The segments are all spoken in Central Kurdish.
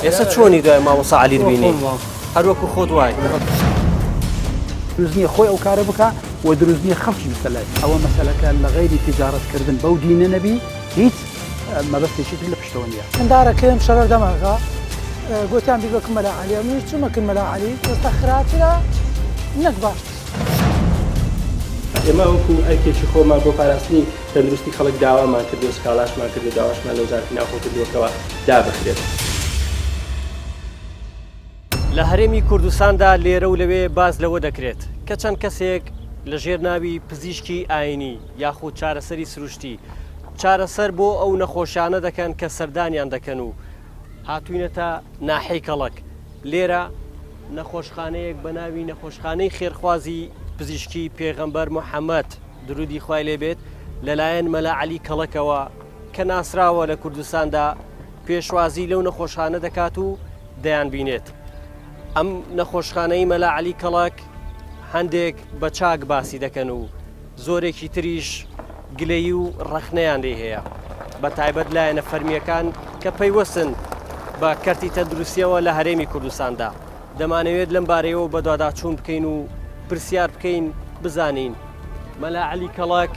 ئێستا چۆنی دوای مامۆسا عەلیت بینی هەر وەکو خۆت وای. دروست نیە خۆی ئەو کارە بکا و دروست نیە خەڵکیش بچتە لای. ئەوە مەسەلەکە لە غەیری تیجارەت کردن بەو دینە نەبی هیچ مەبەستێکی تر لە پشتەوە نیە. کندارەکەیم شەرەر دەماغە گۆتیان بیر بەکن مەلا عەلی ئەمنیش چومە کن مەلا عەلی ئێستا خراپترە نەک باشتر. ئێمە وەکو ئەرکێکی خۆمان بۆ پاراستنی تەندروستی خەڵک داوامان کردو سکاڵاشمان کردو داواشمان لە وەزارەتی ناوخۆ کردووە کەوا دابخرێت. لە هەرێمی کوردستاندا لێرە و لەوێ باس لەوە دەکرێت کە چەند کەسێک لە ژێر ناوی پزیشکی ئاینی یاخود چارەسەری سروشتی چارەسەر بۆ ئەو نەخۆشانە دەکەن کە سەردانیان دەکەن و هاتوینەتە ناحەی کەڵەک لێرە نەخۆشخانەیەک بە ناوی نەخۆشخانەی خێرخوازی پزیشکی پێغەمبەر محەممەد درودی خوای لێ بێت لەلایەن مەلا عەلی کەڵەکەوە کە ناسراوە لە کوردستاندا پێشوازی لەو نەخۆشانە دەکات و دەیانبینێت. ئەم نەخۆشخانەی مەلا عەلی کەڵەک هەندێک بە چاک باسی دەکەن و زۆرێکی تریش گلەیی و ڕەخنەیان لێی هەیە بە تایبەت لایەنە فەرمییەکان کە پەیوەستن بە کەرتی تەندروستیەوە لە هەرێمی کوردستاندا دەمانەوێت لەم بارەیەوە بەدواداچوون بکەین و پرسیار بکەین بزانین مەلا عەلی کەڵەک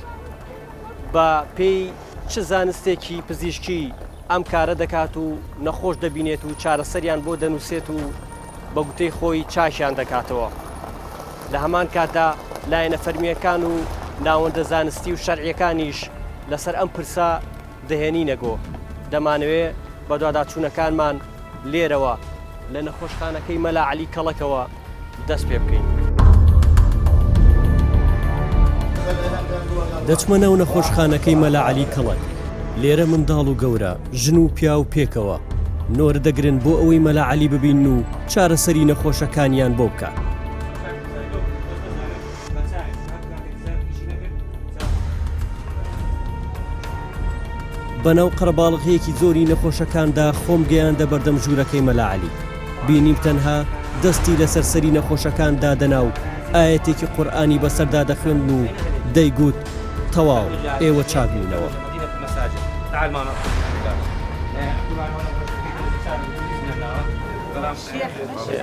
بە پێی چ زانستێکی پزیشکی ئەم کارە دەکات و نەخۆش دەبینێت و چارەسەریان بۆ دەنووسێت و بە گوتەی خۆی چاکیان دەکاتەوە. لە هەمان کاتدا لایەنە فەرمییەکان و ناوەندە زانستی و شەرعییەکانیش لەسەر ئەم پرسە دەهێنینە گۆ. دەمانەوێ بەدواداچوونەکانمان لێرەوە لە نەخۆشخانەکەی مەلا عەلی کەڵەکەوە دەست پێ بکەین. دەچمە ناو نەخۆشخانەکەی مەلا عەلی کەڵەک. لێرە منداڵ و گەورە، ژن و پیاو پێکەوە نۆرە دەگرن بۆ ئەوەی مەلا عەلی ببینن و چارەسەری نەخۆشەکانیان بۆ بکات. بەناو قەرەباڵغییەکی زۆری نەخۆشەکاندا خۆم گەیاندە بەردەم ژوورەکەی مەلا عەلی. بینیم تەنها دەستی لەسەر سەری نەخۆشەکان دادەنا و ئایەتێکی قورئانی بەسەردا دەخوێندن و دەیگوت، تەواو ئێوە چاک بوونەوە.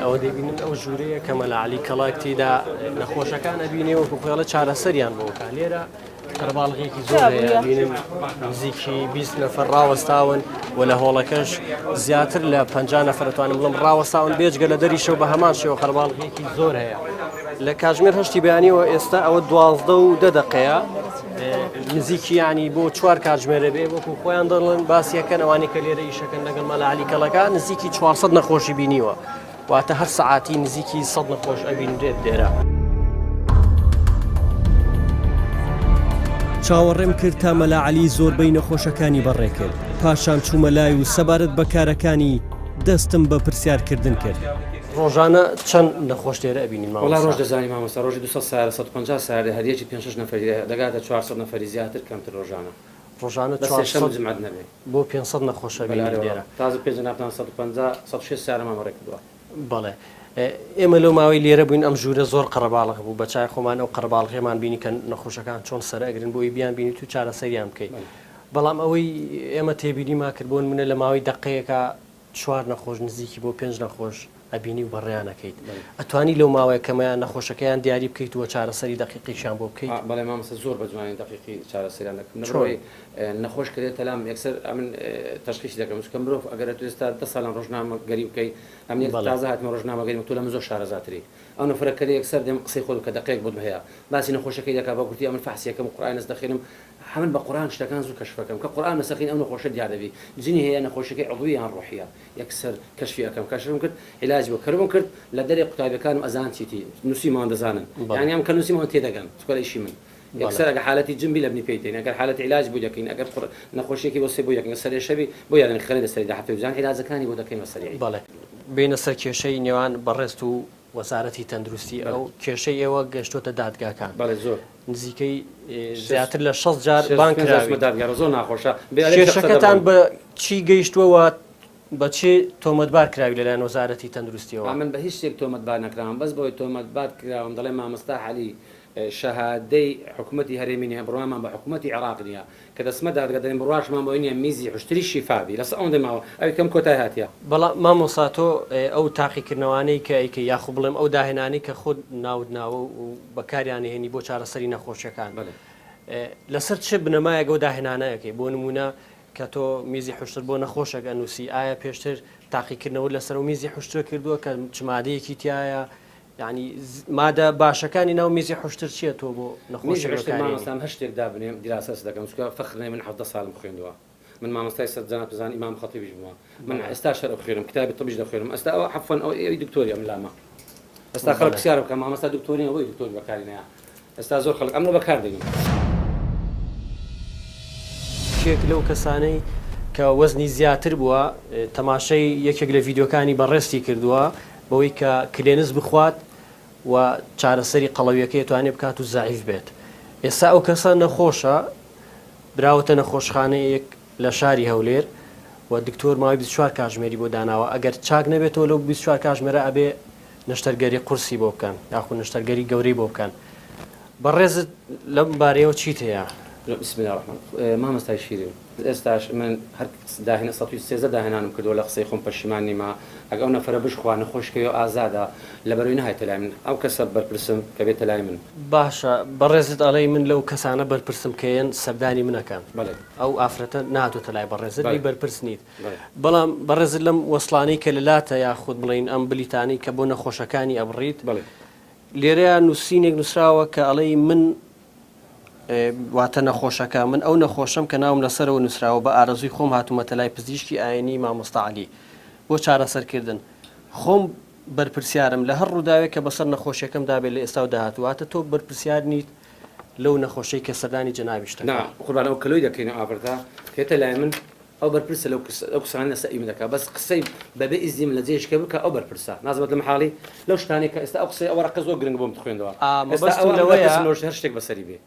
ئەوە دەیبینن ئەو ژوورەیە کە مەلا عەلی کەڵاک تێیدا نەخۆشەکان ئەبینێ وەکو خۆی ئەڵێ چارەسەریان بۆ بکا. لێرە قەرەباڵغێکی زۆر هەیە بینن نزیکی 20 نەفەر ڕاوەستاون و لە هۆڵەکەش زیاتر لە 50 نەفەر توانم بڵم ڕاوەستاون بێجگە لە دەریشەوە بە هەمان شێوە قەرەباڵغێکی زۆر هەیە لە کاتژمێر هەشتی بەیانیەوە ئێستا ئەوە دوازدە و دە دەقەیە نزیکی ینی بۆ چوار کاتژمێرە بێ وەکو خۆیان دەڵێن باسیەکەن ئەوانی کە لێرە ئیشەکەن لەگەڵ مەلا عەلی کەڵەکە نزیکی 400 نەخۆشی بینیوە واتە هەر سەعاتی نزیکی سەد نەخۆش ئەبینرێت لێرە. چاوەڕێم کرد تا مەلا عەلی زۆربەی نەخۆشەکانی بەڕێ کرد، پاشان چوومە لای و سەبارەت بە کارەکانی دەستم بە پرسیارکردن کرد. ڕۆژانە چەند نەخۆش لێرە ئەبینین مامۆستا؟ وەڵا ڕۆژ دەزانی مامۆستا ڕۆژی 200 سەیارە 150 سەیارە هەر یەکی پێنج شەش نەفەری دەگاتە 400 نەفەری زیاتر کەمتر ڕۆژانە. ڕۆژانە بەس سێشەم 400 جومعەت نەبێ. بۆ 500 نەخۆش بەلێ ئەبینین لێرە. تازە پێنج جەنابتان 150 160 سەیارەمان بەڕێ کردووە. بەڵێ ئێمە لەو ماوەی لێرە بووین ئەم ژوورە زۆر قەرەباڵغ بوو بە چای خۆمان ئەو قەرەباڵغیەمان بینی کە نەخۆشەکان چۆن سەر ئەگرن بۆی بیان بینیت و چارەسەریان بکەیت بەڵام ئەوەی ئێمە تێبینیمان کرد بۆ نمونە لە ماوەی دەقەیەکە چوار نەخۆش نزیکی بۆ پێنج نەخۆش ئەبینی و بەڕێیان ئەکەیت ئەتوانی لەو ماوەیە کەمەیان نەخۆشەکەیان دیاری بکەیت و چارەسەری دەقیقیشیان بۆ بکەیت؟ بەڵێ مامۆستا زۆر بە جوانی دەقیقی چارەسەریان دەکەم چۆن؟ لەبەرئەوەی نەخۆش کە دێتە لام یەکسەر ئەمن تەشخیسی دەکەم چونکە مرۆڤ ئەگەر ئەتوو ئێستا دە ساڵان ڕۆژنامەگەری بکەی ئەمن یەک بەڵێ. تازە هاتمە ڕۆژنامەگەری تۆ لە من زۆر شارەزاتری ئەو نەفەرە کە دێ یەکسەر دێم قسەی خۆت بکە دەقەیەک بۆت هەیە باسی نەخۆشەکەی دەکا بە کورتی ئەمن فەحسی ئەکەم و قورئان دەست دەخێنم هەمن بە قورئان شتەکان زوو کەشف ئەکەم کە قورئان مەسەخین ئەو نەخۆشە دیار دەبی جنی هەیە نەخۆشیەکەی عضویە یان ڕۆحیە یەکسەر کەشفی ئەکەم کەشفم کرد عیلاجی بۆ کەربم کرد لە دەرێ قوتابیەکانم ئەزان چیتی نوسیمان دەزانن بەڵێ. یانی ئەم کە نوسیمان تێدەگەن چونکە لە ئیشی من بەڵێ. یەکسەر ئەگەر حالەتی جن بی لە بنی پێی دێن ئەگەر حالەتی عیلاج بۆی دەکەین ئەگەر قوڕ نەخۆشیەکی بۆ سێ بۆی دەکەین سەرئێشە بی بۆی دادەنێن خەرێ لەسەری دە هەفتەی دوجان عیلاجەکانی بۆ دەکەین بە سەریعی. بەڵێ بێینە سەر کێشەی نێوان بەڕێزت و وەزارەتی تەندروستی ئەو کێشەی ئێوە گەشتۆتە دادگاکان. بەڵێ زۆر. نزیکەی زیاتر لە 60 جار بانگ کراوی. دادگا زۆر ناخۆشە. کێشەکەتان بە چی گەیشتووە و بە چی تۆمەتبار کراوی لەلایەن وەزارەتی تەندروستیەوە؟ من بە هیچ شتێک تۆمەتبار نەکراوم بەس بەوەی تۆمەتبار کراوم دەڵێ مامۆستا عەلی. شەهادەی حکومەتی هەرێمی نیە بڕوامان بە حکومەتی عێراق نیە کە دەچمە دادگا دەلێن بڕواشمان بەوەی نیە میزی حوشتری شیفا بی لەسەر ئەوەندەی ماوە ئەوی کەم کۆتای هاتیە. بەڵام مامۆستا تۆ ئەو تاقیکردنەوانەی کە ئەیکەی یاخو بڵێم ئەو داهێنانەی کە خۆت ناوت ناوە و بەکاریان ئەهێنی بۆ چارەسەری نەخۆشیەکان لەسەر چ بنەمایەک ئەو داهێنانە ئەکەی بۆ نمونە کە تۆ میزی حوشتر بۆ نەخۆشێک ئەنوسی ئایا پێشتر تاقیکردنەوەت لەسەر ئەو میزی حوشترە کردووە کە چ مادەیەکی تیایە یانی مادە باشەکانی ناو میزی حوشتر چیە تۆ بۆ نەخۆشێک میزی حوشتر مامۆستام هەر شتێک دابنێم دیراسەس دەکەم چونکە فەخر نیە من 17 ساڵم خوێندووە من مامۆستای سەر جەناب بزان ئیمام خەتیبیش بوومە من ئێستا شەر ئەخوێنم کتابی طبیش دەخوێنم ئەستا ئەوە عەفوەن ئەوە ئەوی دکتۆری ئەم لامە ئێستا خەڵک پرسیار بکە مامۆستا دکتۆری ئەوەی دکتۆری بەکاری نایە ئێستا زۆر خەڵک ئەمنە بەکار دێنم. یەکێک لەو کەسانەی کە وەزنی زیاتر بووە تەماشای یەکێک لە ڤیدیۆکانی بەڕێزتی کردووە بەوەی کە کلێنس بخوات و چارەسەری قەڵەویەکەی توانێت بکات و زەعیف بێت ئێستا ئەو کەسە نەخۆشە براوەتە نەخۆشخانەیەک لە شاری هەولێر و دکتۆر ماوەی 24 کاژمێری بۆ داناوە ئەگەر چاک نەبێتەوە لەو 24 کاژمێرە ئەبێ نەشتەرگەری قورسی بۆ بکەن یاخود نەشتەرگەری گەورەی بۆ بکەن بەڕێزت لەم بارەیەوە چیت هەیە؟ بسم اللە الرحمن مامۆستای شیرین ئێستاش من هەر داهێنا 113 داهێنانم کردووە لە قسەی خۆم پەشیمان نیمە ئەگە ئەو نەفەرە بشخوا نەخۆش کەوێ ئازادە لەبەرەوەی نەهاتە لای من ئەو کەسە بەرپرسم کە بێتە لای من. باشە بەڕێزت ئەڵێی من لەو کەسانە بەرپرسم کە یەن سەردانی من ئەکەن بەڵێ. ئەو ئافرەتە نەهاتۆتە لای بەڕێزت بەڵێ. لێی بەرپرس نیت بەڵێ. بەڵام بەڕێزت لەم وەسڵانەی کە لەلاتە یاخود بڵێین ئەم بلیتانەی کە بۆ نەخۆشەکانی ئەبڕیت بەڵێ. لێرەیا نووسینێک نووسراوە کە ئەڵێی من واتە نەخۆشەکە، من ئەو نەخۆشەم کە ناوم لەسەرەوە نووسراوە بە ئارەزووی خۆم هاتوومەتە لای پزیشکی ئاینی مامۆستا عەلی بۆ چارەسەرکردن خۆم بەرپرسیارم لە هەر ڕووداوێک کە بەسەر نەخۆشیەکەمدا بێت لە ئێستا و داهاتوو واتە تۆ بەرپرسیار نیت لەو نەخۆشەی کە سەردانی جەنابیشت نا دەکات. قوربان ئەو کەلۆی دەکەین ئەو ئافرەتە کە یەتە لای من ئەو بەرپرسە لەو کس ئەو قسانە لەسەر ئیمن دەکا بەس قسەی بەبێ ئیزنی من لە جێیش کە بکا ئەو بەرپرسە نازمەت لە محاڵی لەو شتانەی کە ئێستا ئەو قسەی ئەو وەرەقە زۆر گرنگ بۆم تخوێندەوە ئا ئێستا مەبەستم ئەوە ئەمن لەوەیە بەرپرسم لەوەش هەر شتێک بەسەری بێ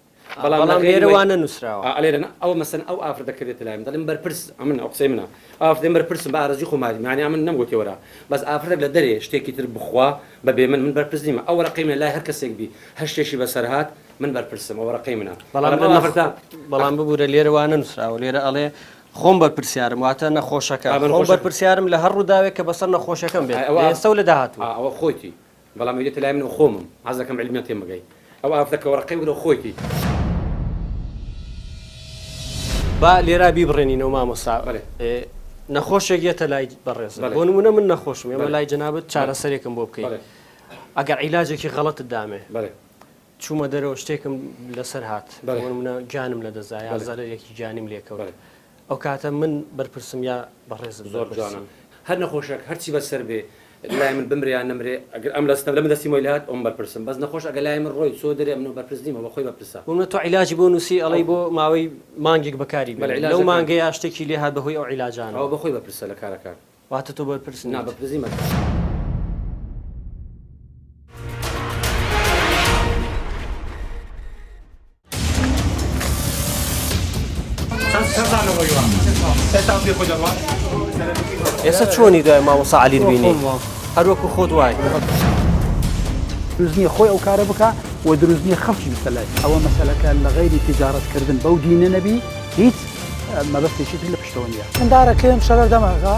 بەڵام لە بەڵام غەیری لێرە وەی وا نەنووسراوە. ئا لێرە نا ئەوە مەسەن ئەو ئافرەتە کە دێتە لای من دەڵێم بەرپرس ئەمن ئەو قسەی منە ئەو ئافرەتەی من بەرپرسم بە ئارەزووی خۆم هاتم یانی ئەمن نەمگوتێ وەرە بەس ئافرەتێک لە دەرێ شتێکی تر بخوا بەبێ من من بەرپرس نیمە ئەو وەرەقەی منە لای هەر کەسێک بی هەر شتێکی بەسەر هات من بەرپرسم ئەوە ڕقی منە بەڵام بەڵام ئەو ئافرەتە بەڵام ببورە لێرە وا نەنووسراوە لێرە ئەڵێ خۆم بەرپرسیارم واتە نەخۆشەکە ئا، خۆم نەخۆشەکە. بەرپرسیارم لە هەر ڕووداوێک کە بەسەر نەخۆشەکەم بێت ئای، ئەوە لە ئێستا و لە داهاتوو ئا، ئەوە خۆیتی بەڵام ئەوی دێتە لای من ئەو خۆمم حەز دەکەم عیلمیان تێم بگەی ئەو ئافرەتە کە وەرەقەی وەرە خۆیتی. با لێرا بیبڕێنینەوە مامۆستا بەلێ. ئێ، نەخۆشێک یەتە لای بەڕێزت بەلێ. بۆ نموونە من نەخۆشم ئێمە بەلێ. لای جەنابت بەلێ. چارەسەرێکم بۆ بکەی بەلێ. ئەگەر عیلاجێکی غەڵەتت دامێ بەلێ. چوومە دەرەوە شتێکم لەسەر هات بۆ نمونە گیانم لەدەست دا یا زەرەرێکی گیانیم لێکەوت ئەو کاتە من بەرپرسم یا بەڕێزت زۆر جوانە هەر نەخۆشێک هەرچی بەسەر بێ لای من بمرێ یان نەمرێ ئەگەر ئەم لەستەم لە من دەستی مۆی لات ئەوم بەرپرسم بەس نەخۆش ئەگەر لای من ڕۆی چۆ دەرێ ئەمن بەرپرس نیمە بە خۆی بەرپرسە. بۆ منە تۆ عیلاجی بۆ نووسی ئەڵێی بۆ ماوەی مانگێک بەکاری بێنە لەو مانگەیا شتێکی لێ هات بەهۆی ئەو عیلاجانەوە. ئەوە بەخۆی بەرپرسە لە کارەکان. واتە تۆ بەرپرس نا نیت؟ بەرپرس نیمە. ئێستا چۆنی دوای مامۆستا عەلیت بینی؟ هەر وەکو خۆت وای. دروست نییە خۆی ئەو کارە بکا و دروست نییە خەڵکیش بچتە لای. ئەوە مەسەلەکە لە غەیری تیجارەت کردن بەو دینە نەبی هیچ مەبەستێکی تر لە پشتەوە نییە. ئەندارەکەیم شەرەر دەماغە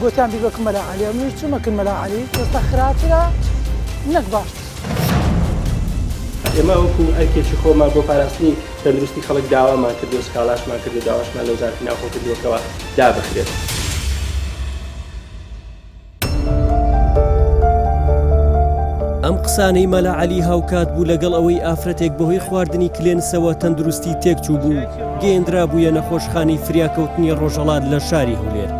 گۆتیان بیر بەکن مەلا عەلی ئەمنیش چوومە کن مەلا عەلی ئێستا خراپترە نەک باشتر. ئێمە وەکو ئەرکێکی خۆمان بۆ پاراستنی تەندروستی خەڵک داوامان کردو سکاڵاشمان کردو داواشمان لە وەزارەتی ناوخۆ کردووە کەوا دابخرێت. ئەم قسانەی مەلا عەلی هاوکات بوو لەگەڵ ئەوەی ئافرەتێک بەهۆی خواردنی کلێنسەوە تەندروستی تێکچووبوو و گەیەندرابوویە نەخۆشخانەی فریاکەوتنی ڕۆژهەڵات لە شاری هەولێر.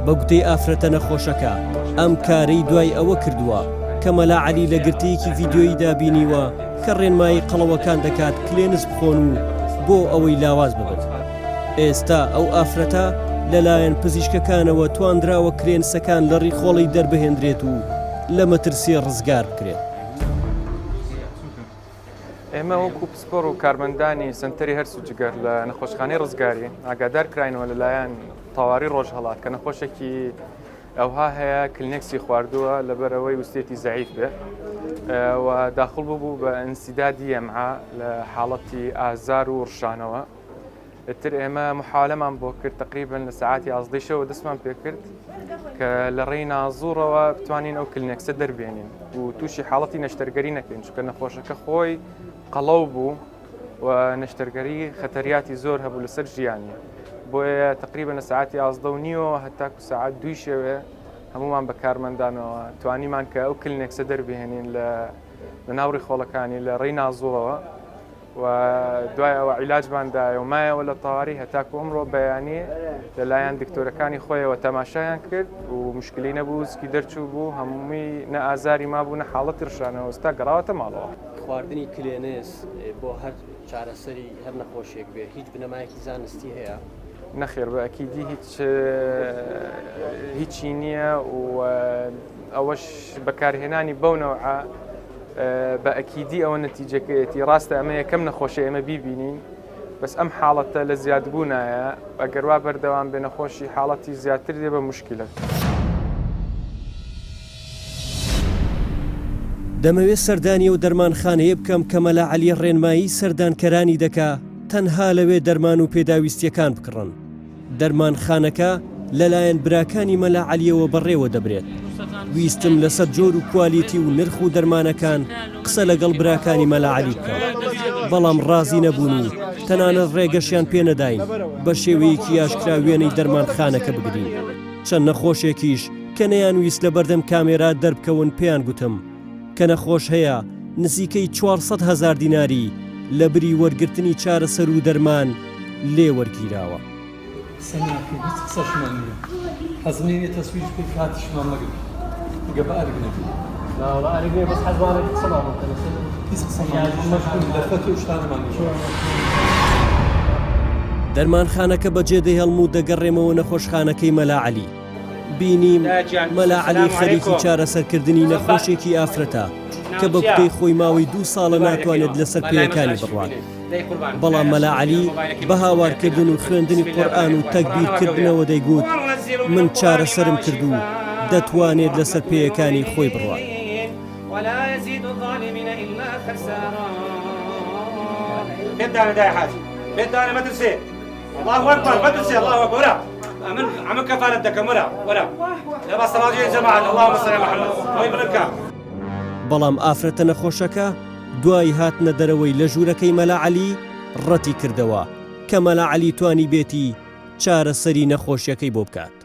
بە گوتەی ئافرەتە نەخۆشەکە، ئەم کارەی دوای ئەوە کردووە کە مەلا عەلی لە گرتەیەکی ڤیدیۆییدا بینیوە کە ڕێنمایی قەڵەوەکان دەکات کلێنس بخۆن و بۆ ئەوەی لاواز ببن. ئێستا ئەو ئافرەتە لەلایەن پزیشکەکانەوە تواندراوە کرێنسەکان لە ڕیخۆڵەی دەربهێندرێت و لە مەترسی ڕزگار بکرێت. ئێمە وەکو پسپۆڕ و کارمەندانی سەنتەری هەرس و جگەر لە نەخۆشخانەی ڕزگاری ئاگادار کراینەوە لەلایەن تەواری ڕۆژهەڵات کە نەخۆشێکی ئەوها هەیە کلنێکسی خواردووە لەبەرئەوەی وستێتی زەعیف بێ. و داخڵ ببوو بە انسدادی ئەمعا لە حاڵەتی ئازار و ڕشانەوە. ئیتر ئێمە محاولەمان بۆ کرد تقریبن لە سەعاتی یازدەی شەوە دەستمان پێکرد کە لە ڕێی نازوڕەوە بتوانین ئەو کلنێکسە دەربێنین و تووشی حاڵەتی نەشتەرگەری نەکەین چونکە نەخۆشەکە خۆی قەڵەو بوو و نەشتەرگەری خەتەریاتی زۆر هەبوو لەسەر ژیانی بۆیە تقریبا لە ساعتی یازدە و نیوەوە هەتاکو ساعت دووی شەوێ هەمومان بە کارمەندانەوە توانیمان کە ئەو کلنێکسە دەربهێنین لە لە ناو ڕیخۆڵەکانی لە ڕێی نازوڕەوە و دوای ئەوە عیلاجمان دایە و مایەوە لە تەواری هەتاکو ئەمڕۆ بەیانی لەلایەن دکتۆرەکانی خۆیەوە تەماشایان کرد و مشکلی نەبوو سکی دەرچوو بوو هەمووی نە ئازاری مابوو نە حاڵەتی ڕشانەوە ئێستا گەڕاوەتە ماڵەوە. خواردنی کلێنس بۆ هەر چارەسەری هەر نەخۆشیەک بێ هیچ بنەمایەکی زانستی هەیە؟ نەخێر بە ئەکیدی هیچ هیچی نییە و ئەوەش بەکارهێنانی بەو نەوعە بە ئەکیدی ئەوە نەتیجەکەیەتی ڕاستە ئەمە یەکەم نەخۆشی ئێمە بیبینین بەس ئەم حاڵەتە لە زیادبوونایە ئەگەر وا بەردەوام بێ نەخۆشی حاڵەتی زیاتر دێ بە مشکلە. دەمەوێت سەردانی ئەو دەرمانخانەیە بکەم کە مەلا عەلی ڕێنمایی سەردانکەرانی دەکا تەنها لەوێ دەرمان و پێداویستییەکان بکڕن. دەرمانخانەکە لەلایەن براکانی مەلا عەلیەوە بەڕێوە دەبرێت. ویستم لەسەر جۆر و کوالیتی و نرخ و دەرمانەکان قسە لەگەڵ براکانی مەلا عەلی بکەم، بەڵام ڕازی نەبوون و تەنانەت ڕێگەشیان پێ نەداین بە شێوەیەکی ئاشکرا وێنەی دەرمانخانەکە بگرین. چەند نەخۆشێکیش کە نەیانویست لەبەردەم کامێرا دەربکەون پێیان گوتم کە نەخۆش هەیە نزیکەی 400 هەزار دیناری لە بری وەرگرتنی چارەسەر و دەرمان لێ وەرگیراوە. قسە ناکەین هیچ قسەشمان نییە حەزم لێ نییە تەسویریش بکەین کاتیشمان مەگرن گە بە ئەرک نەبی. نا وەڵا ئەرک نییە بەس حەزمان لێ قسەمان بۆ بکەن لەسەر هیچ قسەمان نییە مەشغولین دەرفەتی ئەو شتانەمان نییە. دەرمانخانەکە بەجێدەهێڵم و دەگەڕێمەوە نەخۆشخانەکەی مەلا عەلی. بینیم مەلا عەلی خەریکی چارەسەرکردنی نەخۆشێکی ئافرەتە کە بە کوتەی خۆی ماوەی دوو ساڵە ناتوانێت لەسەر پێیەکانی بڕوات. بەڵام مەلا عەلی بە هاوارکردن و خوێندنی قورئان و تەکبیرکردنەوە دەیگوت من چارەسەرم کرد و دەتوانێت لەسەر پێیەکانی خۆی بڕوات. بەڵام ئافرەتە نەخۆشەکە دوای هاتنە دەرەوەی لە ژوورەکەی مەلا عەلی ڕەتی کردەوە کە مەلا عەلی توانیبێتی چارەسەری نەخۆشیەکەی بۆ بکات.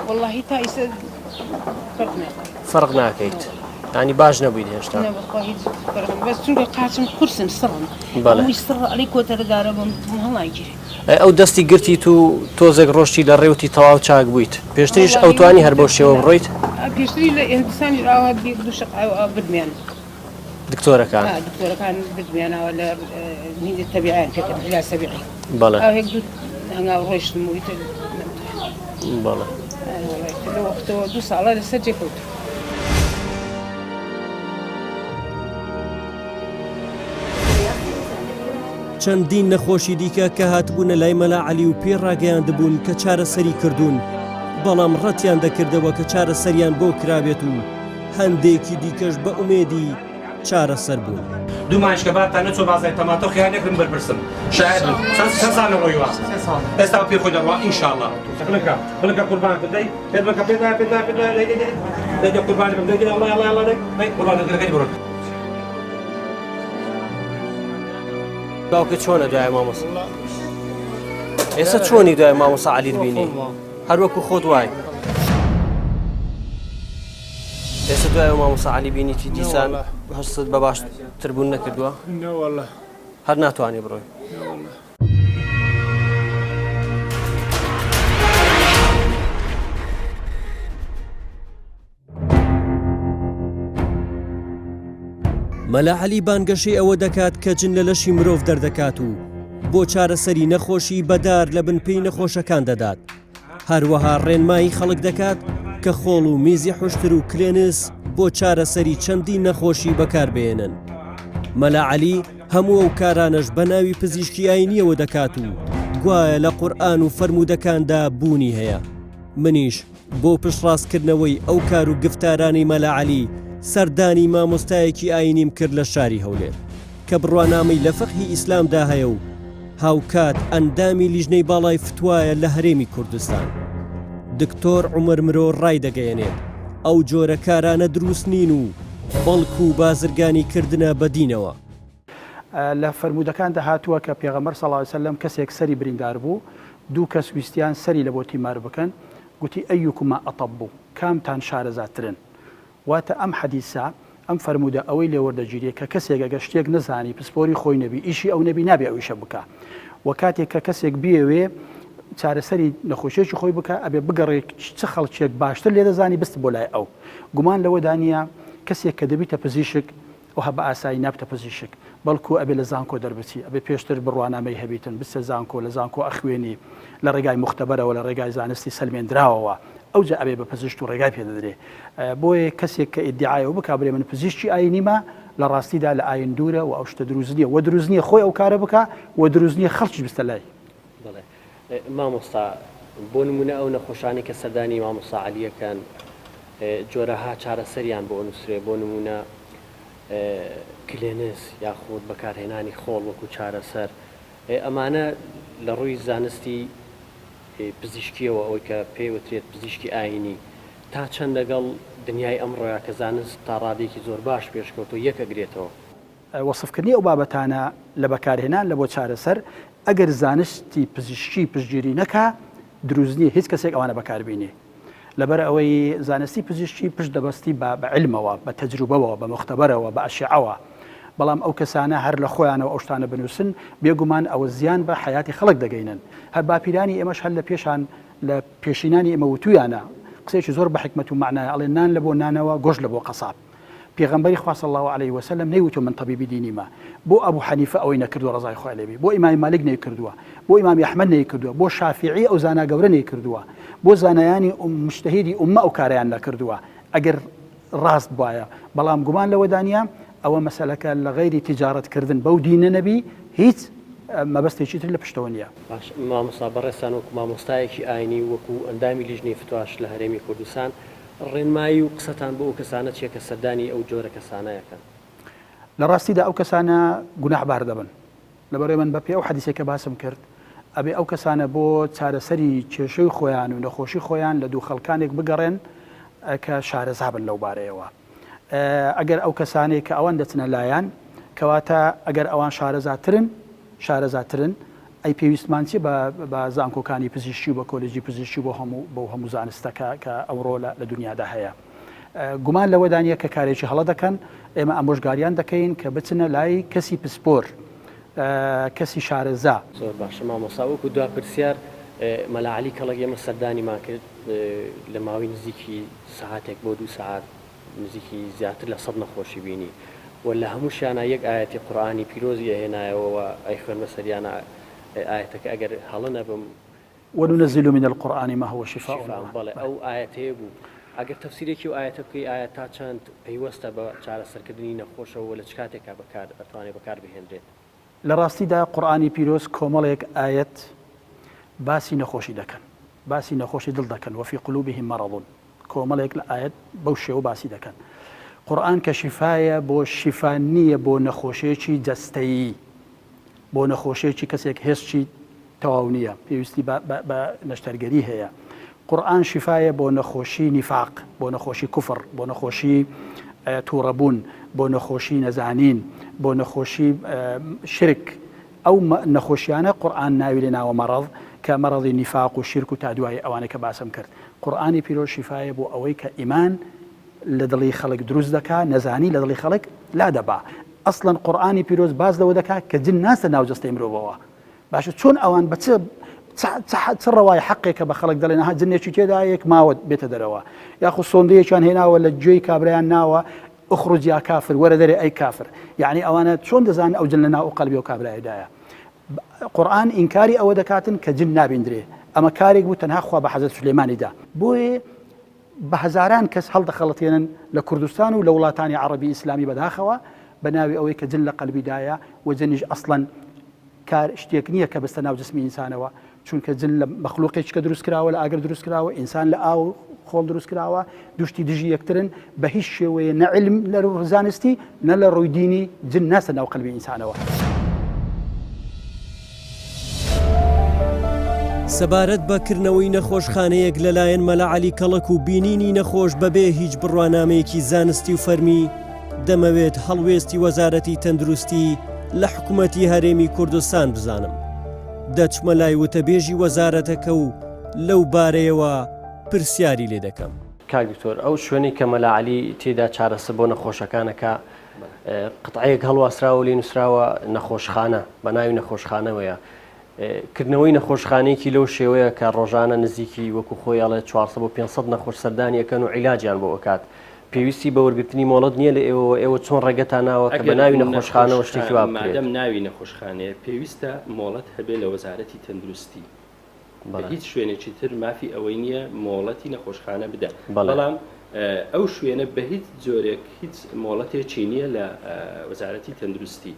وەڵاهی تا ئیسە فەرق ناکەم. فەرق ناکەیت یانی باش نەبوویت هێشتا؟ نە بەخوا هیچ فەرق بەس چونکە قاچم قورسن سڕن بەڵێ هەمووی سڕە ئەڵێی کۆتەرە دارە بم هەڵناگیرێ. ئەی ئەو دەستی گرتیت و تۆزێک ڕۆشتی لە ڕێوتی تەواو چاک بوویت پێشتریش ئەو توانی هەر بەو شێوە بڕۆیت؟ پێشتری لە هندستانیش ئاوا یەک دوو شەق ئاوا بردمیان. دکتۆرەکان؟ ئا دکتۆرەکان بردمیان ئاوا لە هیندی تەبیعیان پێ کردم عیلاج تەبیعی. بەڵێ. ئاوا یەک دوو هەنگاو ڕۆیشتم و ئیتر نەمتوانی. بەڵێ. ئەرێ وەڵا ئیتر لەو وەختەوە دوو ساڵە لەسەر جێ کەوتووم. چەندین نەخۆشی دیکە کە هاتبوونە لای مەلا عەلی و پێی ڕاگەیاندبوون کە چارەسەری کردوون، بەڵام ڕەتیان دەکردەوە کە چارەسەریان بۆ کرابێت و هەندێکی دیکەش بە ئومێدی چارەسەر بوون. دوو مانگیش کە بارتان نەچووە بازاڕی تەماتە و خیار نەکردم بەرپرسم شایەت بن چەند چەند ساڵ نەڕۆیوە ئێستا بە پێی خۆی دەڕوا ئینشاڵڵا بڵکە بڵکە قوربان بم دەی پێت بڵکە پێت دایە پێت دایە پێت دایە دەی دەی دەی دەی دەی قوربانی بم دەی دەی ئەڵڵا ئەڵڵا ئەڵڵا دەی دەی قوربان دەگرەکەی بڕۆ باوکە چۆنە دوای مامۆستا ئێستا چۆنی دوای مامۆستا عەلیت بینی هەر وەکو خۆت وای ئێستا دوای مامۆستا عەلی بینیتی دیسان هەستت بە باشتر بوون نەکردووە نەوەڵە هەر ناتوانانی بڕۆی مەلا عەلی بانگەشەی ئەوە دەکات کە جن لە لەشی مرۆڤ دەردەکات و بۆ چارەسەری نەخۆشی بە دار لە بن پێی نەخۆشەکان دەدات. هەروەها ڕێنمایی خەڵک دەکات کە خۆڵ و میزی حوشتر و کلێنس بۆ چارەسەری چەندین نەخۆشی بەکاربهێنن. مەلا عەلی هەموو ئەو کارانەش بە ناوی پزیشکی ئاینییەوە دەکات و گوایە لە قورئان و فەرموودەکاندا بوونی هەیە. منیش. بۆ پشتڕاستکردنەوەی ئەو کار و گفتارانەی مەلا عەلی سەردانی مامۆستایەکی ئایینیم کرد لە شاری هەولێر کە بڕوانامەی لە فەقهی ئیسلامدا هەیە و هاوکات ئەندامی لیژنەی باڵای فتوایە لە هەرێمی کوردستان. دکتۆر عومەر مرۆ ڕایدەگەیەنێت ئەو جۆرە کارانە دروست نین و بەڵکو بازرگانی کردنە بە دینەوە. لە فەرموودەکاندا هاتووە کە پێغەمبەر صلی اللە علیە وسلم کەسێک سەری بریندار بوو، دوو کەس ویستیان سەری لە بۆ تیمار بکەن، گوتی، ایکما اطب، کامتان شارەزاترن؟ واتە ئەم حەدیسە، ئەم فەرموودە ئەوەی لێ وەردەگیرێ کە کەسێک ئەگەر شتێک نەزانی، پسپۆری خۆی نەبی، ئیشی ئەو نەبی نابێ ئەو ئیشە بکا. وە کاتێک کە کەسێک بیەوێ چارەسەری نەخۆشیەکی خۆی بکا ئەبێ بگەڕێ چ خەڵکێک باشتر لێ دەزانی بست بۆ لای ئەو. گومان لەوەدا نییە کەسێک کە دەبیتە پزیشک وەها بە ئاسایی نابتە پزیشک بەڵکو ئەبێ لە زانکۆ دەربچی ئەبێ پێشتر بڕوانامەی هەبیتن بچتە زانکۆ لە زانکۆ ئەخوێنی لە ڕێگای موختەبەرەوە لە ڕێگای زانستی سەلمێندراوەوە ئەوجا ئەبێ بە پزیشت و ڕێگای پێ دەدرێ بۆیە کەسێک کە ئیدعای ئەو بکا بلێ من پزیشکی ئاینیمە لە ڕاستیدا لە ئاین دوورە و ئەو شتە دروست نییە وە دروست نییە خۆی ئەو کارە بکا وە دروست نییە خەڵکیش بستە لای. بەڵێ مامۆستا بۆ نمونە ئەو نەخۆشانەی کە سەردانی مامۆستا عەلیەکەن جۆرەها چارەسەریان بۆ ئەنوسرێ بۆ نمونە کلێنس یاخود بەکارهێنانی خۆڵ وەکو چارەسەر ئەمانە لە ڕووی زانستی پزیشکیەوە ئەوەی کە پێی وترێت پزیشکی ئاینی تا چەند لەگەڵ دنیای ئەمڕۆیا کە زانست تا ڕادەیەکی زۆر باش پێشکەوتوە یەک ئەگرێتەوە؟ وەسفکردنی ئەو بابەتانە لە بەکارهێنان لە بۆ چارەسەر ئەگەر زانستی پزیشکی پشتگیری نەکا دروست نیە هیچ کەسێک ئەوانە بەکاربینێ لەبەر ئەوەی زانستی پزیشکی پشت دەبەستی بە بە عیلمەوە بە تەجروبەوە بە موختەبەرەوە بە ئەشعەوە بەڵام ئەو کەسانە هەر لە خۆیانەوە ئەو شتانە بنووسن بێگومان ئەوە زیان بە حەیاتی خەڵک دەگەینن هەر باپیرانی ئێمەش هەر لە پێشان لە پێشینانی ئێمە وتویانە قسەیەکی زۆر بە حیکمەت و مەعنایە ئەڵێ نان لە بۆ نانەوە گۆشت لە بۆ قەساب پێغەمبەری خوا صلی اللە علیه وسلم نەیوتوە من طبیبی دینیمە، بۆ ئەبو حەنیفە ئەوەی نەکردوە ڕەزای خوای لێ بی، بۆ ئیمامی مالک نەیکردوە، بۆ ئیمامی ئەحمەد نەیکردوە، بۆ شافیعی ئەو زانا گەورە نەیکردوە، بۆ زانایانی موجتەهیدی ئوممە ئەو کارەیان نەکردوە ئەگەر ڕاست بوایە، بەڵام گومان لەوەدا نیە ئەوە مەسەلەکە لە غەیری تیجارەت کردن بەو دینە نەبی هیچ مەبەستێکی تر لە پشتەوە نیە. باش مامۆستا بەڕێزتان وەکو مامۆستایەکی ئاینی و وەکو ئەندامی لیژنەی فتواش لە هەرێمی کوردستان ڕێنمایی و قسەتان بۆ ئەو کەسانە چیە کە سەردانی ئەو جۆرە کەسانە ئەکەن؟ لە ڕاستیدا ئەو کەسانە گوناحبار دەبن، لەبەرئەوەی من بەپێی ئەو حەدیسەی کە باسم کرد ئەبێ ئەو کەسانە بۆ چارەسەری کێشەی خۆیان و نەخۆشی خۆیان لە دوو خەڵکانێک بگەڕێن کە شارەزا بن لەو بارەیەوە. ئەگەر ئەو کەسانەی کە ئەوان دەچنە لایان کەواتە ئەگەر ئەوان شارەزاترن شارەزاترن ئەی پێویستمان چیە بە بە زانکۆکانی پزیشکی و بە کۆلێجی پزیشکی و بۆ هەموو بەو هەموو زانستە کە کە ئەوڕۆ لە لە دنیادا هەیە گومان لەوەدا نییە کە کارێکی هەڵە دەکەن ئێمە ئامۆژگاریان دەکەین کە بچنە لای کەسی پسپۆر کەسی شارەزا. زۆر باشە مامۆستا وەکو دوا پرسیار مەلا عەلی کەڵەک ئێمە سەردانیمان کرد لە ماوەی نزیکی سەعاتێک بۆ دوو سەعات نزیکی زیاتر لە سەد نەخۆشی بینی و لە هەمووشیانا یەک ئایەتی قورئانی پیرۆزی ئەهێنایەوە و ئەیخوێند بەسەریانا ئایەتەکە ئەگەر هەڵە نەبم. وننزل من القرآن ما هو شفاء شفاء بەڵێ ئەو ئایەتەیە بوو ئەگەر تەفسیرێکی ئەو ئایەتە بکەی ئایا تا چەند پەیوەستە بە چارەسەرکردنی نەخۆشەوە و لە چ کاتێکا بەکار ئەتوانێ بەکار بهێنرێت؟ لە ڕاستیدا قورئانی پیرۆز کۆمەڵێک ئایەت باسی نەخۆشی دەکەن باسی نەخۆشی دڵ دەکەن وفی قلوبهم مرض کۆمەڵێک لە ئایەت بەو شێوە باسی دەکەن. قورئان کە شیفایە بۆ شیفا نییە بۆ نەخۆشیەکی جەستەیی، بۆ نەخۆشیەکی کەسێک هێزکی تەواو نییە پێویستی بە نەشتەرگەری هەیە. قورئان شیفایە بۆ نەخۆشی نیفاق، بۆ نەخۆشی کوفر، بۆ نەخۆشی توڕەبوون، بۆ نەخۆشی نەزانین، بۆ نەخۆشی شرک، ئەو نەخۆشیانە قورئان ناوی لێ ناوە مەڕەض کە مەڕەضی نیفاق و شیرک و تا دوایی ئەوانەی کە باسم کرد. قورئانی پیرۆز شیفایە بۆ ئەوەی کە ئیمان لە دڵی خەڵک دروست دەکا نەزانی لە دڵی خەڵک لادەبا. ئەسڵەن قورئانی پیرۆز باس لەوە دەکا کە جن ناچتە ناو جەستەی مرۆڤەوە. باشە چۆن ئەوان بە چ چ ڕەوای حەقێکە بە خەڵک دەڵێن ها جنێکی تێدایە ماوە بێتە دەرەوە یاخود سۆندەیەکیان هێناوە لە گوێی کابرایان ناوە اخرج یا کافر وەرە دەرێ ئەی کافر یەعنی ئەوانە چۆن دەزانن ئەو جن لە ناو ئەو قەلبی ئەو کابرایەدایە قورئان ئینکاری ئەوە دەکاتن کە جن نابیندرێ ئەمە کارێک بوو تەنها خوا بە حەزرەت سولەیمانی دا بۆیە بە هەزاران کەس هەڵدەخەڵەتێنن لە کوردستان و لە وڵاتانی عەڕەبی ئیسلامی بەداخەوە بە ناوی ئەوەی کە جن لە قەلبیدایە و جنیش ئەسڵەن. کار شتێک نییە کە بستە ناو جسمی ئینسانەوە چونکە جن لە مەخلوقێکی کە دروست کراوە لە ئاگر دروست کراوە ئینسان لە ئاو خۆڵ دروست کراوە دوشتی دژی یەکترن بە هیچ شێوەیە نە علم لە ڕووی زانستی نە لە ڕووی دینی جن ناستە ناو قەلبی ئینسانەوە. سەبارەت بە کردنەوەی نەخۆشخانەیەک لەلایەن مەلا عەلی کەڵەک و بینینی نەخۆش بەبێ هیچ بڕوانامەیەکی زانستی و فەرمی، دەمەوێت هەڵوێستی وەزارەتی تەندروستی لە حکومەتی هەرێمی کوردستان بزانم. دەچمە لای وتەبێژی وەزارەتەکە و لەو بارەیەوە پرسیاری لێ دەکەم. کاک دکتۆر ئەو شوێنەی کە مەلا عەلی تێیدا چارەسەر بۆ نەخۆشەکان ئەکا قتعەیەک هەڵواسراوە لێ نووسراوە نەخۆشخانە بە ناوی نەخۆشخانەوەیە کردنەوەی نەخۆشخانەیەکی لەو شێوەیە کە ڕۆژانە نزیکی وەکو خۆی ئەڵێ 400 بۆ 500 نەخۆش سەردانی ئەکەن و عیلاجیان بۆ ئەکات پێویستی بە وەرگرتنی مۆڵەت نییە لە ئێوەوە ئێوە چۆن ڕێگەتان ناوە کە بە ئەگەر ناوی نەخۆشخانەوە شتێکی نەخۆشخانە وا بکرێت؟ مادەم ناوی نەخۆشخانەیە پێویستە مۆڵەت هەبێ لە وەزارەتی تەندروستی بە بەڵێ. هیچ شوێنێکی تر مافی ئەوەی نییە مۆڵەتی نەخۆشخانە بدا بەڵێ. بەڵام ئەو شوێنە بە هیچ جۆرێک هیچ مۆڵەتێکی نییە لە وەزارەتی تەندروستی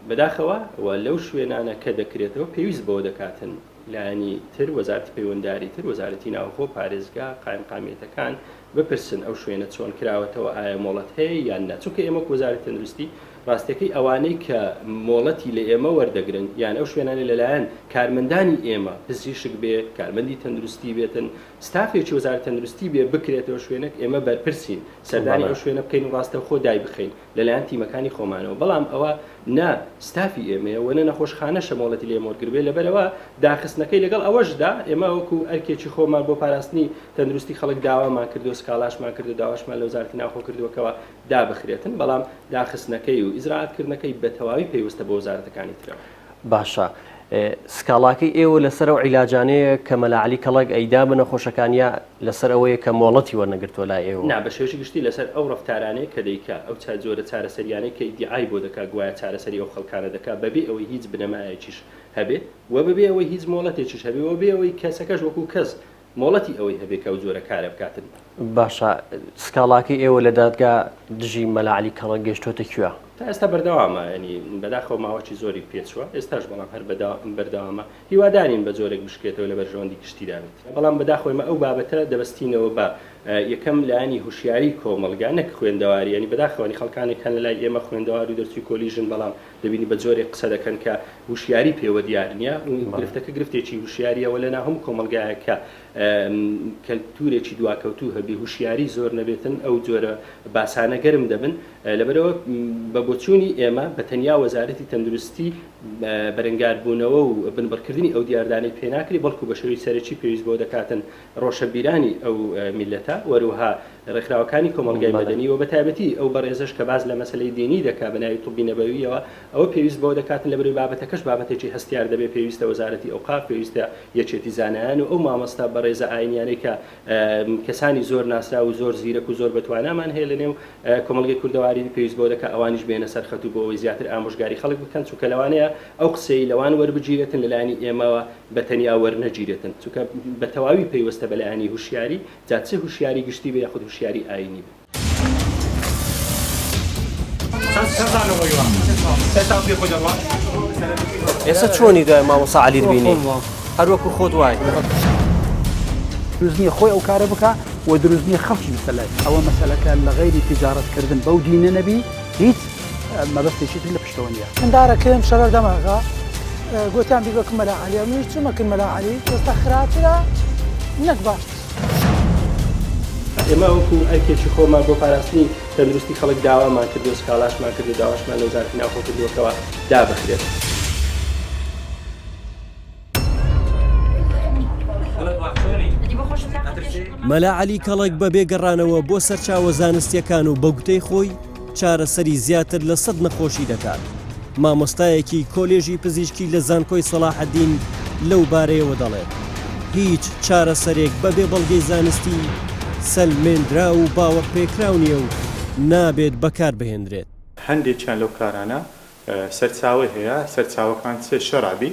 بەداخەوە و لەو شوێنانە کە دەکرێتەوە پێویست بەوە دەکاتن لایەنی تر وەزارەتی پەیوەنداری تر وەزارەتی ناوخۆ پارێزگا قایمقامیەتەکان بپرسن ئەو شوێنە چۆن کراوەتەوە ئایا مۆڵەت هەیە یان نا چونکە ئێمە وەک وەزارەتی تەندروستی ڕاستیەکەی ئەوانەی کە مۆڵەتی لە ئێمە وەردەگرن یان ئەو شوێنانەی لەلایەن کارمەندانی ئێمە پزیشک بێ کارمەندی تەندروستی بێتن ستافێکی وەزارەتی تەندروستی بێ بکرێتەوە شوێنێک ئێمە بەرپرسین سەردانی ئەو شوێنە بکەین و ڕاستەوخۆ دایبخەین لەلایەن تیمەکانی خۆمانەوە، بەڵام ئەوە نە ستافی ئێمەیە و نە نەخۆشخانەشە مۆڵەتی لێ وەرگربێ، لەبەرئەوە داخستنەکەی لەگەڵ ئەوەشدا ئێمە وەکو ئەرکێکی خۆمان بۆ پاراستنی تەندروستی خەڵک داوامان کردووە، سکاڵاشمان کردووە، داواشمان لە وەزارەتی ناوخۆ کردووە کەوا دابخرێتن، بەڵام داخستنەکەی و ئیجرائات کردنەکەی بە تەواوی پەیوەستە بە وەزارەتەکانی ترەوە. باشە سکاڵاکەی ئێوە لەسەر ئەو عیلاجانەیە کە مەلا عەلی کەڵەک ئەیدا بە نەخۆشەکان یا لەسەر ئەوەیە کە مۆڵەتی وەرنەگرتووە لای ئێوە؟ نا، بە شێوەیەکی گشتی لەسەر ئەو ڕەفتارانەیە کە دەیکا، ئەو جۆرە چارەسەریانەی کە ئیدیعای بۆ دەکا گوایە چارەسەری ئەو خەڵکانە دەکا بەبێ ئەوەی هیچ بنەمایەکیش هەبێ و بەبێ ئەوەی هیچ مۆڵەتێکیش هەبێ و بەبێ ئەوەی کەسەکەش وەکو کەس مۆڵەتی ئەوەی هەبێ کە ئەو جۆرە کارە بکاتن. باشە سکاڵاکەی ئێوە لە دادگا دژی مەلا عەلی کەڵەک گەیشتۆتە کوێ؟ تا ئێستا بەردەوامە یانی بەداخەوە ماوەکی زۆری پێچووە ئێستاش بەڵام هەر بەردەوامە هیوادارین بە جۆرێک بشکێتەوە لە بەرژەوەندی گشتیدا بێت بەڵام بەداخەوە ئێمە ئەو بابەتە دەبەستینەوە بە یەکەم لایەنی هوشیاری کۆمەڵگا نەک خوێندەواری یانی بەداخەوە یانی خەڵکانێک هەن لە لای ئێمە خوێندەوار و دەرچووی کۆلیژن بەڵام دەبینی بە جۆرێک قسە دەکەن کە هوشیاری پێوە دیار نییە گرفتەکە گرفتێکی هوشیاریە وە لەناو هەموو کۆمەڵگایەک کە کەلتورێکی دواکەوتوو هەبێ هوشیاری زۆر نەبێتن ئەو جۆرە باسانە گەرم دەبن لەبەرئەوە بە بۆچوونی ئێمە بە تەنیا وەزارەتی تەندروستی بەرەنگاربوونەوە و بنبڕکردنی ئەو دیاردانەی پێ ناکرێ بەڵکو بە شێوەی سەرەکی پێویست بەوە دەکاتن ڕۆشەنبیرانی ئەو میللەتە وەروەها ڕێکخراوەکانی کۆمەڵگای مەدەنی و بەتایبەتی ئەو بەڕێزەش کە باس لە مەسەلەی دینی دەکا بە ناوی طبی نەبەوییەوە ئەوە پێویست بەوە دەکاتن لەبەرئەوەی بابەتەکەش بابەتێکی هەستیار دەبێ پێویستە وەزارەتی ئەوقاف پێویستە یەکێتی زانایان و ئەو مامۆستا بەڕێزە ئاینیانەی کە کەسانی زۆر ناسراو و زۆر زیرەک و زۆر بەتوانامان هەیە لەنێو کۆمەڵگەی کوردەواری پێویست بەوە دەکا ئەوانیش بێنە سەر خەت و بۆ ئەوەی زیاتر ئامۆژگاری خەڵک بکەن چونکە لەوانەیە ئەو قسەی لەوان وەربگیرێتن لەلایەنی ئێمەوە بە تەنیا وەرنەگیرێتن چونکە بە تەواوی پەیوەستە بە لایەنی هوشیاری جا چ هوشیاری گشتی بێ یاخود هوشیاری ئایینی بێ. ئێستا چۆنی دوای مامۆستا عەلیت بینی هەر وەکو خۆت وای. دروست نییە خۆی ئەو کارە بکا و دروست نییە خەڵکیش بچتە لای. ئەوە مەسەلەکە لە غەیری تیجارەت کردن بەو دینە نەبی هیچ مەبەستێکی تر لە پشتەوە نییە. مندارەکەم شەرەر دەماغە گۆتیان بیبە کن مەلا عەلی ئەمنیش چومە کن مەلا عەلی ئێستا خراپترە نەک باشتر. ئێمە وەکو ئەرکێکی خۆمان بۆ پاراستنی تەندروستی خەڵک داوامان کردووە، سکاڵاشمان کردووە، داواشمان لە وەزارەتی ناوخۆ کردووە کەوا دابخرێت. مەلا عەلی کەڵەک بەبێ گەڕانەوە بۆ سەرچاوە زانستییەکان و بە گوتەی خۆی چارەسەری زیاتر لە سەد نەخۆشی دەکات. مامۆستایەکی کۆلێژی پزیشکی لە زانکۆی سەڵاحەدین لەو بارەیەوە دەڵێت، هیچ چارەسەرێک بەبێ بەڵگەی زانستی سەلمێندراو و باوەڕپێکراو نییە و نابێت بەکاربهێنرێت. هەندێکیان لەو کارانە سەرچاوەی هەیە، سەرچاوەکان چ شەرع بی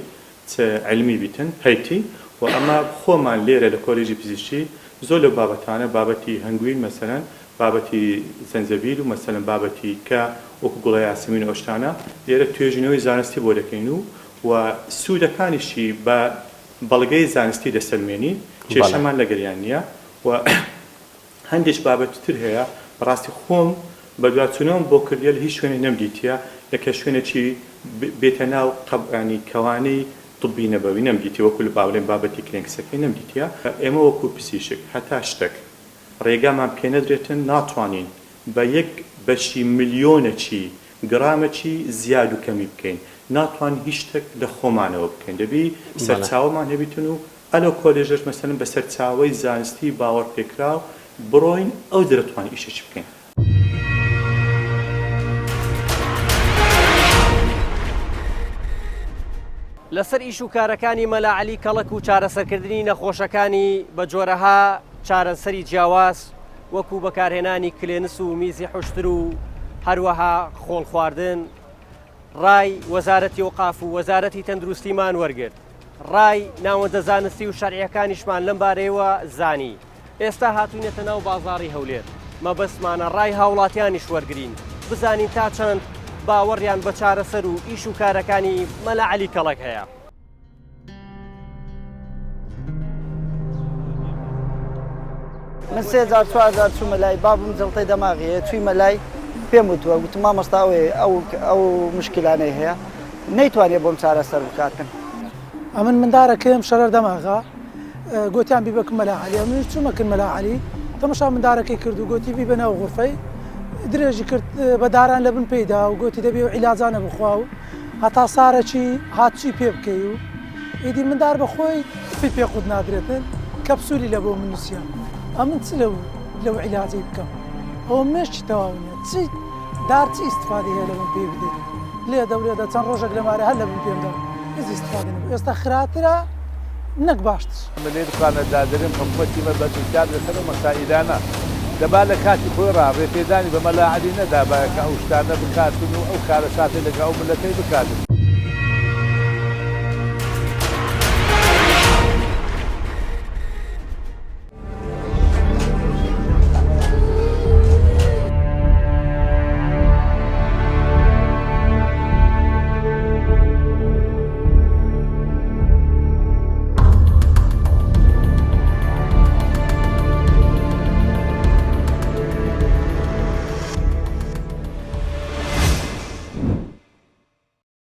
چ عیلمی بیتن پەیتی و ئەمە خۆمان لێرە لە کۆلێژی پزیشکی زۆر لەو بابەتانە بابەتی هەنگوین مەسەلەن بابەتی زەنجەبیل و مەسەلەن بابەتی کە وەکو گوڵە یاسەمین و ئەو شتانە لێرە توێژینەوەی زانستی بۆ دەکەین و. و سوودەکانیشی بە بەڵگەی زانستی دەسەلمێنین، کێشەمان لەگەریان نییە و هەندێک بابەتی تر هەیە بەڕاستی خۆم بەدواچوونەوەم بۆ کردیە لە هیچ شوێنێک نەمدیتیە لە کە شوێنێکی بێتە ناو قەبانی کەوانەی طبی نەبەوی نەمدیتیە وەکو لە باڵێن بابەتی کلێنکسەکەی نەمدیتیە ئێمە وەکو پزیشک هەتا شتەک ڕێگامان پێنەدرێتن ناتوانین بە یەک بەشی ملیۆنەکی گڕامەکی زیاد و کەمی بکەین ناتوانین هیچ شتەک لە خۆمانەوە بکەین دەبی سەرچاوەمان هەبیتن و ئەلەو کۆلێژەش مەسەلەن بە سەرچاوەی زانستی باوەڕپێکراو بڕۆین ئەوجە دەتوانین ئیشێکی بکەین. لەسەر ئیش و کارەکانی مەلا عەلی کەڵەک و چارەسەرکردنی نەخۆشەکانی بە جۆرەها چارەسەری جیاواز وەکو بەکارهێنانی کلێنس و میزی حوشتر و هەروەها خۆڵ خواردن ڕای وەزارەتی ئەوقاف و وەزارەتی تەندروستیمان وەرگرت. ڕای ناوەندە زانستی و شەرعیەکانیشمان لەم بارەیەوە زانی. ئێستا هاتوینەتە ناو بازاڕی هەولێر، مەبەستمانە ڕای هاوڵاتیانیش وەرگرین، بزانین تا چەند باوەڕیان بە چارەسەر و ئیش و کارەکانی مەلا عەلی کەڵەک هەیە. من سێ جار چوار جار چوومە لای بابم جەڵتەی دەماغی هەیە چوویمە لای پێم وتووە گوتم مامۆستا ئەوەیە ئەو ئەو مشکلانەی هەیە نەیتوانێت بۆم چارەسەر بکاتن. ئەمن مندارەکەیم شەرەر دەماغە گۆتیان بیبە کن مەلا عەلی ئەمنیش چوومە کن مەلا عەلی تەمەشا مندارەکەی کرد و گۆتی بیبە ناو غورفەی درێژی کرد بە داران لە بن پێی دا و گۆتی دەبێ ئەو عیلاجانە بخوا و هەتا سارەکی هاتچی پێ بکەی و ئیدی مندار بە خۆی تفی پێ قوت نادرێتن کەپسولی لە بۆ من نووسیە ئەمن چ لەو لەو عیلاجەی بکەم ئەوە مێشکی تەواو نییە چی دار چی ئیستفادەی هەیە لە من پێی بدەیت لێدە و لێدە چەند ڕۆژێک لە مارە هەر لە بن پێم دا هیچ ئیستفادە نەبوو ئێستا خراپترە نەک باشتر. من لەی دوکانە دادەنێم حکومەتی مە بەرپرسیار لەسەر ئەو مەسائیلانە دەبا لە کاتی خۆی ڕا ڕێپێدانی بە مەلا عەلی نەدابایە کە ئەو شتانە بکاتن و ئەو کارەساتەی لەگە ئەو مللەتەی بکاتن.